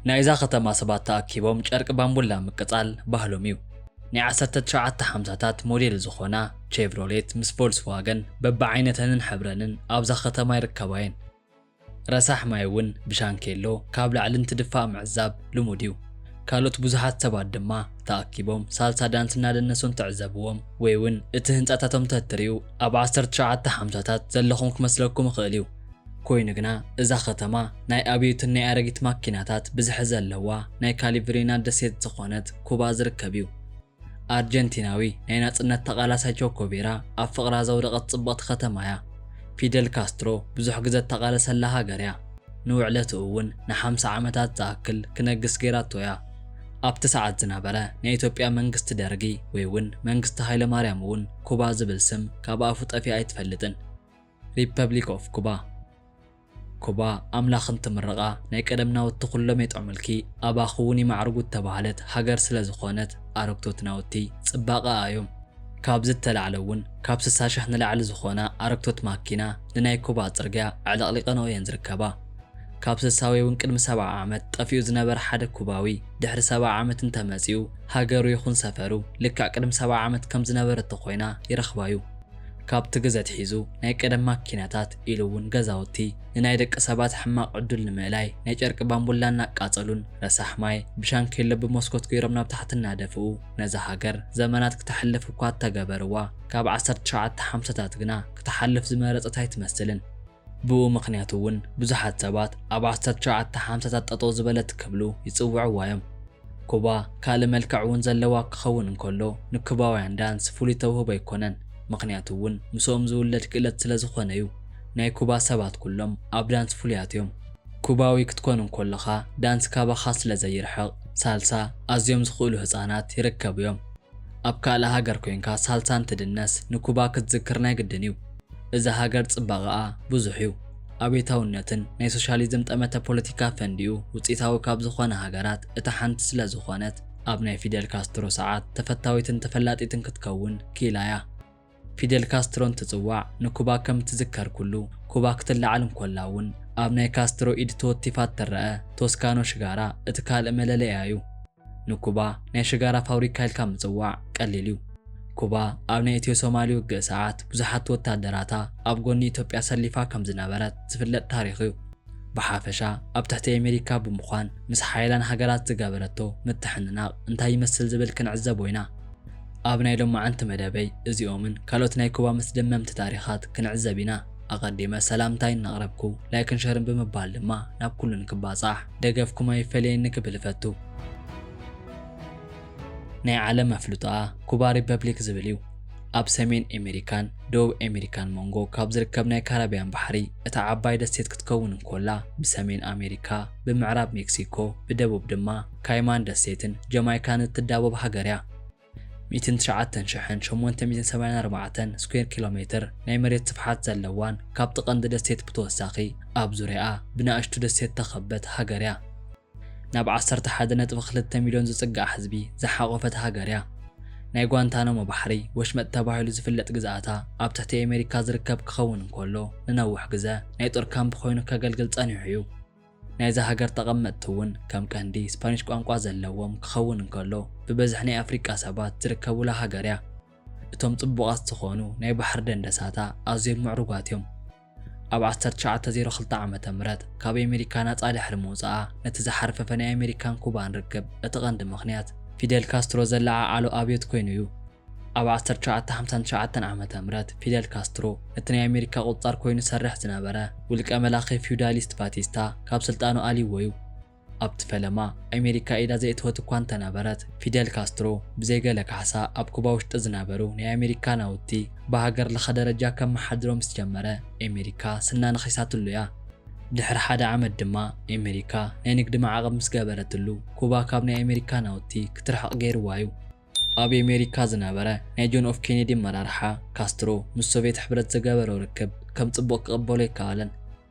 ናይዛ ከተማ ሰባት ተኣኪቦም ጨርቂ ባምቡላ ምቅጻል ባህሎም እዩ። ናይ ዓሰርተ ትሽዓተ ሓምሳታት ሞዴል ዝኾና ቼቭሮሌት ምስ ቮልስዋገን በብዓይነተንን ሕብረንን ኣብዛ ከተማ ይርከባ እየን። ረሳሕ ማይ እውን ብሻንኬሎ ካብ ላዕሊ እንትድፋእ ምዕዛብ ልሙድ እዩ። ካልኦት ብዙሓት ሰባት ድማ ተኣኪቦም ሳልሳ ዳንስ እናደነሱ እንትዕዘብዎም ወይ እውን እቲ ህንጻታቶም ተትርእዩ ኣብ ዓሰርተ ትሽዓተ ሓምሳታት ዘለኹም ክመስለኩም ይኽእል እዩ። ኮይኑ ግና እዛ ከተማ ናይ ኣብዮትን ናይ ኣረጊት ማኪናታት ብዝሒ ዘለዋ ናይ ካሊብሪና ደሴት ዝኾነት ኩባ ዝርከብ እዩ። ኣርጀንቲናዊ ናይ ናጽነት ተቓላሳይ ቸኮ ቬራ ኣብ ፍቕራ ዘውደቐት ጽብቕቲ ከተማ እያ። ፊደል ካስትሮ ብዙሕ ግዘ እተቓለሰላ ሃገር እያ። ንውዕለትኡ እውን ንሓምሳ ዓመታት ዝኣክል ክነግስ ገይራቶ እያ። ኣብቲ ሰዓት ዝነበረ ናይ ኢትዮጵያ መንግስቲ ደርጊ ወይ እውን መንግስቲ ሃይለማርያም እውን ኩባ ዝብል ስም ካብ ኣፉ ጠፊኣ ኣይትፈልጥን። ሪፐብሊክ ኦፍ ኩባ። ኩባ ኣምላኽ እንትምርቓ ናይ ቀደም ናውቲ ኩሎም የጥዕሙልኪ፣ ኣባኺ እውን ይማዕርጉ እተባህለት ሃገር ስለ ዝኾነት ኣረግቶት ናውቲ ጽባቐኣ እዮም። ካብዚ እተላዕለ እውን ካብ ስሳ ሽሕ ንላዕሊ ዝኾና ኣረግቶት ማኪና ንናይ ኩባ ጽርግያ ኣዕለቕሊቐንኦ እየን ዝርከባ። ካብ ስሳ ወይ እውን ቅድሚ ሰብዓ ዓመት ጠፊኡ ዝነበረ ሓደ ኩባዊ ድሕሪ ሰብዓ ዓመት እንተመጺኡ ሃገሩ ይኹን ሰፈሩ ልክዕ ቅድሚ ሰብዓ ዓመት ከም ዝነበረ እተኾይና ይረኽባዩ። ካብቲ ግዘ ኣትሒዙ ናይ ቀደም ማኪናታት ኢሉ እውን ገዛውቲ ንናይ ደቂ ሰባት ሕማቕ ዕዱል ንምእላይ ናይ ጨርቂ ባምቡላ እናቃጸሉን ረሳሕ ማይ ብሻንኬሎ ብመስኮት ገይሮም ናብ ታሕቲ እናደፍኡ ነዛ ሃገር ዘመናት ክተሕልፍ እኳ እተገበርዋ ካብ ዓሰርተ ትሽዓተ ሓምሳታት ግና ክትሓልፍ ዝመረጸት ኣይትመስልን። ብኡ ምኽንያት እውን ብዙሓት ሰባት ኣብ ዓሰርተ ትሽዓተ ሓምሳታት ጠጠው ዝበለት ክብሉ ይጽውዕዋ እዮም። ኩባ ካልእ መልክዕ እውን ዘለዋ ክኸውን እንከሎ ንኩባውያን ዳንስ ፍሉይ ተውህቦ ኣይኮነን። ምኽንያቱ እውን ምስኦም ዝውለድ ክእለት ስለ ዝኾነ እዩ። ናይ ኩባ ሰባት ኩሎም ኣብ ዳንስ ፍሉያት እዮም። ኩባዊ ክትኮን እንከለኻ ዳንስ ካባኻ ስለ ዘይርሕቕ ሳልሳ ኣዝዮም ዝኽእሉ ህጻናት ይርከቡ እዮም። ኣብ ካልእ ሃገር ኮይንካ ሳልሳ እንትድነስ ንኩባ ክትዝክር ናይ ግድን እዩ። እዛ ሃገር ጽባቐኣ ብዙሕ እዩ። ኣብዮታውነትን ናይ ሶሻሊዝም ጠመተ ፖለቲካ ፈንዲኡ ውጽኢታዊ ካብ ዝኾነ ሃገራት እታ ሓንቲ ስለ ዝኾነት ኣብ ናይ ፊደል ካስትሮ ሰዓት ተፈታዊትን ተፈላጢትን ክትከውን ክኢላ እያ። ፊደል ካስትሮ እንትጽዋዕ ንኩባ ከም እትዝከር ኩሉ ኩባ ክትለዓል እንኮላ እውን ኣብ ናይ ካስትሮ ኢድ ተወቲፋ እትረአ ቶስካኖ ሽጋራ እቲ ካልእ መለለያ እዩ። ንኩባ ናይ ሽጋራ ፋብሪካ ኢልካ ምጽዋዕ ቀሊል እዩ። ኩባ ኣብ ናይ ኢትዮ ሶማሊ ውግእ ሰዓት ብዙሓት ወታደራታ ኣብ ጎኒ ኢትዮጵያ ሰሊፋ ከም ዝነበረት ዝፍለጥ ታሪኽ እዩ። ብሓፈሻ ኣብ ትሕቲ ኣሜሪካ ብምዃን ምስ ሓያላን ሃገራት ዝገበረቶ ምትሕንናቕ እንታይ ይመስል ዝብል ክንዕዘቦ ኢና። ኣብ ናይ ሎማዓንቲ መደበይ እዚኦምን ካልኦት ናይ ኩባ መስደመምቲ ታሪኻት ክንዕዘብ ኢና። ኣቐዲመ ሰላምታይ እናቕረብኩ ላይክን ሸርን ብምባል ድማ ናብ ኩሉ ንክባጻሕ ደገፍኩም ኣይፈለየኒ ክብል እፈቱ። ናይ ዓለም ኣፍልጦኣ ኩባ ሪፐብሊክ ዝብል እዩ። ኣብ ሰሜን ኣሜሪካን ደቡብ ኣሜሪካን መንጎ ካብ ዝርከብ ናይ ካራብያን ባሕሪ እታ ዓባይ ደሴት ክትከውን እንኮላ ብሰሜን ኣሜሪካ፣ ብምዕራብ ሜክሲኮ፣ ብደቡብ ድማ ካይማን ደሴትን ጀማይካን እትዳወብ ሃገር እያ። ሚእትን ትሽዓተን ሽሕን ሸሞንተ ሚእትን ሰብዓን ኣርባዕተን ስኩዌር ኪሎ ሜትር ናይ መሬት ስፍሓት ዘለዋን ካብቲ ቀንዲ ደሴት ብተወሳኺ ኣብ ዙርያኣ ብንኣሽቱ ደሴት ተኸበት ሃገር እያ። ናብ ዓሰርተ ሓደ ነጥቢ ክልተ ሚልዮን ዝጽጋዕ ህዝቢ ዝሓቖፈት ሃገር እያ። ናይ ጓንታናሞ ባሕሪ ወሽመጥ ተባሂሉ ዝፍለጥ ግዝኣታ ኣብ ትሕቲ ኣሜሪካ ዝርከብ ክኸውን እንከሎ ንነዊሕ ግዘ ናይ ጦር ካምፕ ኮይኑ ከገልግል ጸኒሑ እዩ። ናይዛ ሃገር ተቐመጥቲ እውን ከም ቀንዲ ስፓኒሽ ቋንቋ ዘለዎም ክኸውን እንከሎ ብበዝሒ ናይ ኣፍሪቃ ሰባት ዝርከቡላ ሃገር እያ። እቶም ጽቡቓት ዝኾኑ ናይ ባሕሪ ደንደሳታ ኣዝዮም ምዕሩጋት እዮም። ኣብ ዓሰርተ ትሽዓተ ዜሮ ክልተ ዓመተ ምህረት ካብ ኣሜሪካ ናጻ ድሕሪ ምውጻኣ ነቲ ዝሓርፈፈ ናይ ኣሜሪካን ኩባን ርክብ እቲ ቀንዲ ምኽንያት ፊደል ካስትሮ ዘለዓዓሎ ኣብዮት ኮይኑ እዩ። ኣብ ዓሰርተ ትሽዓተ ሓምሳን ትሽዓተን ዓመተ ምህረት ፊደል ካስትሮ ነቲ ናይ ኣሜሪካ ቁጽጻር ኮይኑ ዝሰርሕ ዝነበረ ውልቀ መላኺ ፊውዳሊስት ባቲስታ ካብ ስልጣኑ ኣልይዎ እዩ። ኣብቲ ፈለማ ኣሜሪካ ኢዳ ዘየእተወት እኳ እንተነበረት ፊደል ካስትሮ ብዘይገለ ካሕሳ ኣብ ኩባ ውሽጢ ዝነበሩ ናይ ኣሜሪካ ናውቲ ብሃገር ለኸ ደረጃ ከመሓድሮ ምስ ጀመረ ኣሜሪካ ስና ነኺሳትሉ እያ። ድሕሪ ሓደ ዓመት ድማ ኣሜሪካ ናይ ንግዲ ማዕቐብ ምስ ገበረትሉ ኩባ ካብ ናይ ኣሜሪካ ናውቲ ክትርሕቕ ገይርዋ እዩ። ኣብ ኣሜሪካ ዝነበረ ናይ ጆን ኤፍ ኬኔዲ ኣመራርሓ ካስትሮ ምስ ሶቭየት ሕብረት ዝገበሮ ርክብ ከም ጽቡቕ ክቕበሎ ኣይከኣለን።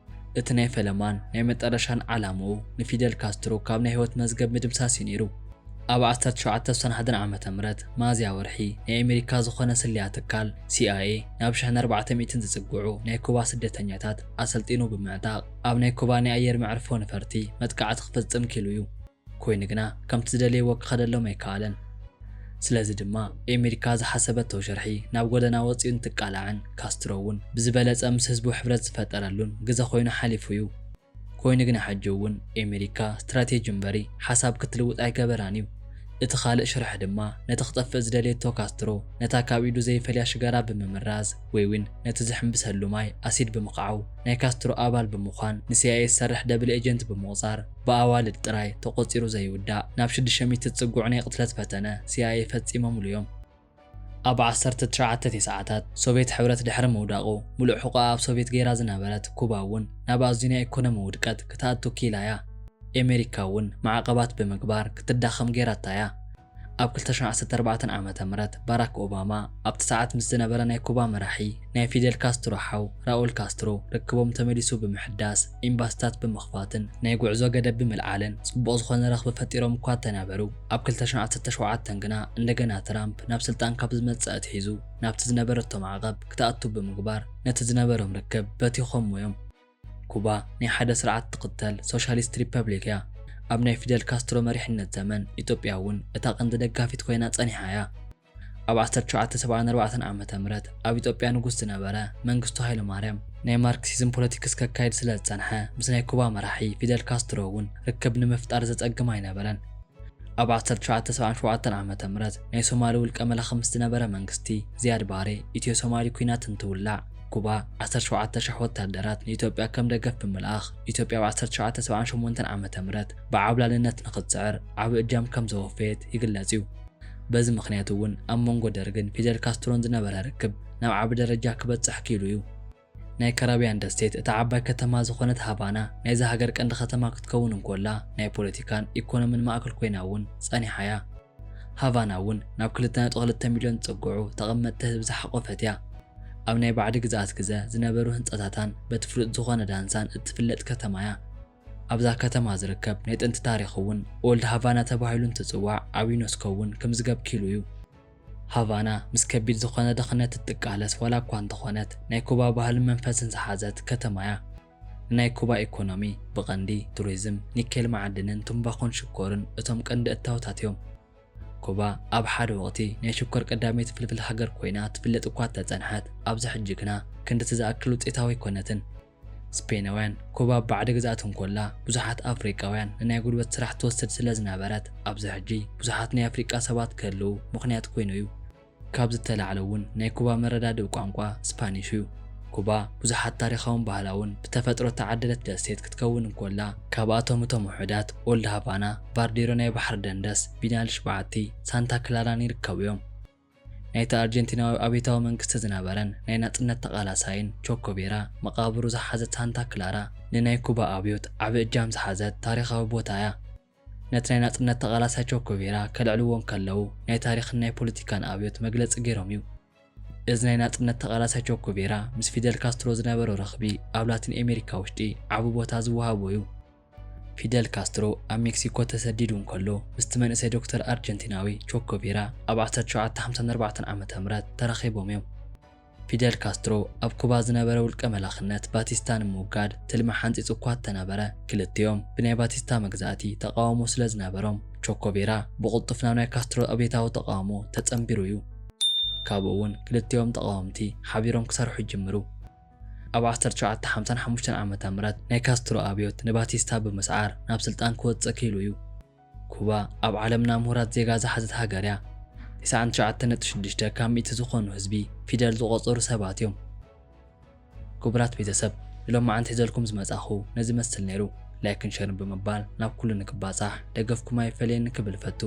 እቲ ናይ ፈለማን ናይ መጠረሻን ዓላምኡ ንፊደል ካስትሮ ካብ ናይ ህይወት መዝገብ ምድምሳስ እዩ ነይሩ። ኣብ ዓሰርተ ትሽዓተ ስሳን ሓደን ዓመተ ምህረት ሚያዝያ ወርሒ ናይ ኣሜሪካ ዝኾነ ስለያ ትካል ሲ ኣይ ኤ ናብ ሽሕን ኣርባዕተ ሚእትን ዝጽግዑ ናይ ኩባ ስደተኛታት ኣሰልጢኑ ብምዕጣቕ ኣብ ናይ ኩባ ናይ ኣየር መዕርፎ ነፈርቲ መጥቃዕቲ ክፍጽም ኪሉ እዩ። ኮይኑ ግና ከምቲ ዝደለይዎ ክኸደሎም ኣይከኣለን። ስለዚ ድማ ኤሜሪካ ዝሓሰበቶ ሽርሒ ናብ ጎደና ወፂኡ እንትቃላዕን ካስትሮ እውን ብዝበለፀ ምስ ህዝቡ ሕብረት ዝፈጠረሉን ግዘ ኮይኑ ሓሊፉ እዩ። ኮይኑ ግና ሕጂ እውን ኤሜሪካ ስትራቴጂ እምበሪ ሓሳብ ክትልውጥ ኣይገበራን እዩ። እቲ ካልእ ሽርሒ ድማ ነቲ ክጠፍእ ዝደልየቶ ካስትሮ ነታ ካብ ኢዱ ዘይፈልያ ሽጋራ ብምምራዝ ወይ እውን ነቲ ዝሕምብሰሉ ማይ ኣሲድ ብምቕዓው ናይ ካስትሮ ኣባል ብምዃን ንሲኣይኤ ዝሰርሕ ደብል ኤጀንት ብምቑፃር ብኣዋልድ ጥራይ ተቖፂሩ ዘይውዳእ ናብ ሽዱሽተ ሚእቲ ዝፅግዑ ናይ ቅትለት ፈተነ ሲኣይኤ ፈፂሞምሉ እዮም። ኣብ ዓሰርተ ትሽዓተ ሰዓታት ሶቪየት ሕብረት ድሕሪ ምውዳቑ ሙሉእ ሕቖኣ ኣብ ሶቪየት ገይራ ዝነበረት ኩባ እውን ናብ ኣዝዩ ናይ ኢኮኖሚ ውድቀት ክትኣቱ ኪኢላ እያ። ኤሜሪካ እውን ማዕቐባት ብምግባር ክትዳኸም ገይራታ እያ። ኣብ ክልተ ሽሕን ዓሰርተ ኣርባዕተን ዓመተ ምህረት ባራክ ኦባማ ኣብቲ ሰዓት ምስ ዝነበረ ናይ ኩባ መራሒ ናይ ፊደል ካስትሮ ሓው ራኡል ካስትሮ ርክቦም ተመሊሱ ብምሕዳስ ኤምባሲታት ብምኽፋትን ናይ ጉዕዞ ገደብ ብምልዓልን ጽቡቕ ዝኾነ ረኽቢ ፈጢሮም እኳ እንተነበሩ ኣብ ክልተ ሽሕን ዓሰርተ ሸውዓተን ግና እንደገና ትራምፕ ናብ ስልጣን ካብ ዝመጽእ ኣትሒዙ ናብቲ ዝነበረቶ ማዕቐብ ክትኣቱ ብምግባር ነቲ ዝነበሮም ርክብ በቲኾሞ እዮም። ኩባ ናይ ሓደ ስርዓት ትኽተል ሶሻሊስት ሪፐብሊክ እያ። ኣብ ናይ ፊደል ካስትሮ መሪሕነት ዘመን ኢትዮጵያ እውን እታ ቀንዲ ደጋፊት ኮይና ጸኒሓ እያ። ኣብ ዓሰርተ ትሽዓተ ሰብዓን ኣርባዕተን ዓመተ ምህረት ኣብ ኢትዮጵያ ንጉስ ዝነበረ መንግስቱ ሃይለማርያም ናይ ማርክሲዝም ፖለቲክስ ከካይድ ስለ ዝጸንሐ ምስ ናይ ኩባ መራሒ ፊደል ካስትሮ እውን ርክብ ንምፍጣር ዘጸግም ኣይነበረን። ኣብ ዓሰርተ ትሽዓተ ሰብዓን ሸውዓተን ዓመተ ምህረት ናይ ሶማሊ ውልቀ መላኺ ምስ ዝነበረ መንግስቲ ዚያድ ባሬ ኢትዮ ሶማሊ ኲናት እንትውላዕ ኩባ ዓሰርተ ሸውዓተ ሽሕ ወታደራት ንኢትዮጵያ ከም ደገፍ ብምልኣኽ ኢትዮጵያ ኣብ ዓሰርተ ትሽዓተ ሰብዓን ሸሞንተን ዓመተ ምህረት ብዓብላልነት ንኽትስዕር ዓቢ እጃም ከም ዘወፈየት ይግለጽ እዩ። በዚ ምኽንያት እውን ኣብ መንጎ ደርግን ፊደል ካስትሮን ዝነበረ ርክብ ናብ ዓቢ ደረጃ ክበጽሕ ክኢሉ እዩ። ናይ ካራብያን ደሴት እታ ዓባይ ከተማ ዝኾነት ሃቫና ናይዛ ሃገር ቀንዲ ከተማ ክትከውን እንኮላ ናይ ፖለቲካን ኢኮኖምን ማእከል ኮይና እውን ጸኒሓ እያ። ሃቫና እውን ናብ ክልተ ነጥቢ ክልተ ሚልዮን ዝጽግዑ ተቐመጥቲ ህዝቢ ዝሓቖፈት እያ። ኣብ ናይ ባዕዲ ግዝኣት ግዘ ዝነበሩ ህንጻታታን በቲ ፍሉጥ ዝኾነ ዳንሳን እትፍለጥ ከተማ እያ። ኣብዛ ከተማ ዝርከብ ናይ ጥንቲ ታሪኽ እውን ኦልድ ሃቫና ተባሂሉ እንትጽዋዕ ኣብ ዩነስኮ እውን ክምዝገብ ኪሉ እዩ። ሃቫና ምስ ከቢድ ዝኾነ ድኽነት ትቃለስ ዋላ እኳ እንተኾነት ናይ ኩባ ባህልን መንፈስን ዝሓዘት ከተማ እያ። ንናይ ኩባ ኢኮኖሚ ብቐንዲ ቱሪዝም፣ ኒኬል መዓድንን ትምባኾን ሽኮርን እቶም ቀንዲ እታወታት እዮም። ኩባ ኣብ ሓደ ወቕቲ ናይ ሽኮር ቀዳመይቲ ፍልፍል ሃገር ኮይና ትፍለጥ እኳ እንተጸንሐት ኣብዚ ሕጂ ግና ክንድቲ ዝኣክል ውፅኢታዊ ኣይኮነትን። ስፔናውያን ኩባ ብባዕዲ ግዝኣት እንኮላ ብዙሓት ኣፍሪቃውያን ንናይ ጉልበት ስራሕ ትወስድ ስለ ዝነበረት ኣብዚ ሕጂ ብዙሓት ናይ ኣፍሪቃ ሰባት ክህልዉ ምኽንያት ኮይኑ እዩ። ካብ ዝተላዕለ እውን ናይ ኩባ መረዳድኢ ቋንቋ ስፓኒሽ እዩ። ኩባ ብዙሓት ታሪኻውን ባህላውን ብተፈጥሮ እተዓደለት ደሴት ክትከውን እንኮላ ካብኣቶም እቶም ውሑዳት ኦልድ ሃቫና፣ ቫርዴሮ ናይ ባሕሪ ደንደስ፣ ቢናልሽ በዓቲ፣ ሳንታ ክላራን ይርከቡ እዮም። ናይቲ ኣርጀንቲናዊ ኣብዮታዊ መንግስቲ ዝነበረን ናይ ናጽነት ተቓላሳይን ቾኮ ቬራ መቓብሩ ዝሓዘት ሳንታ ክላራ ንናይ ኩባ ኣብዮት ዓቢ እጃም ዝሓዘት ታሪኻዊ ቦታ እያ። ነቲ ናይ ናጽነት ተቓላሳይ ቾኮ ቬራ ከልዕልዎ እንከለዉ ናይ ታሪኽን ናይ ፖለቲካን ኣብዮት መግለጺ ገይሮም እዩ። እዚ ናይ ናጽነት ተቓላሳይ ቾኮ ቬራ ምስ ፊደል ካስትሮ ዝነበሮ ረኽቢ ኣብ ላቲን ኣሜሪካ ውሽጢ ዓቢ ቦታ ዝወሃቦ እዩ። ፊደል ካስትሮ ኣብ ሜክሲኮ ተሰዲዱ እንከሎ ምስቲ መንእሰይ ዶክተር ኣርጀንቲናዊ ቾኮ ቬራ ኣብ ዓሰርተ ትሽዓተ ሓምሳን ኣርባዕተን ዓመተ ምህረት ተራኺቦም እዮም። ፊደል ካስትሮ ኣብ ኩባ ዝነበረ ውልቀ መላኽነት ባቲስታ ንምውጋድ ትልሚ ሓንጺጹ እኳ እንተነበረ ክልቲኦም ብናይ ባቲስታ መግዛእቲ ተቓውሞ ስለ ዝነበሮም ቾኮ ቬራ ብቕልጡፍ ናብ ናይ ካስትሮ ኣብዮታዊ ተቓውሞ ተጸንቢሩ እዩ። ካብኡ እውን ክልቲኦም ተቓወምቲ ሓቢሮም ክሰርሑ ይጅምሩ። ኣብ ዓሰርተ ትሽዓተ ሓምሳን ሓሙሽተን ዓመተ ምህረት ናይ ካስትሮ ኣብዮት ንባቲስታ ብምስዓር ናብ ስልጣን ክወጽእ ክኢሉ እዩ። ኩባ ኣብ ዓለምና ምሁራት ዜጋ ዝሓዘት ሃገር እያ። ተስዓን ትሽዓተን ነጥቢ ሽዱሽተ ካብ ሚእቲ ዝኾኑ ህዝቢ ፊደል ዝቖጸሩ ሰባት እዮም። ክቡራት ቤተሰብ ንሎማዓንቲ ሒዘልኩም ዝመጻኹ ነዚ መስል ነይሩ። ላይክን ሸርን ብምባል ናብ ኩሉ ንክባጻሕ ደገፍኩም ኣይፈለየኒ ክብል እፈቱ።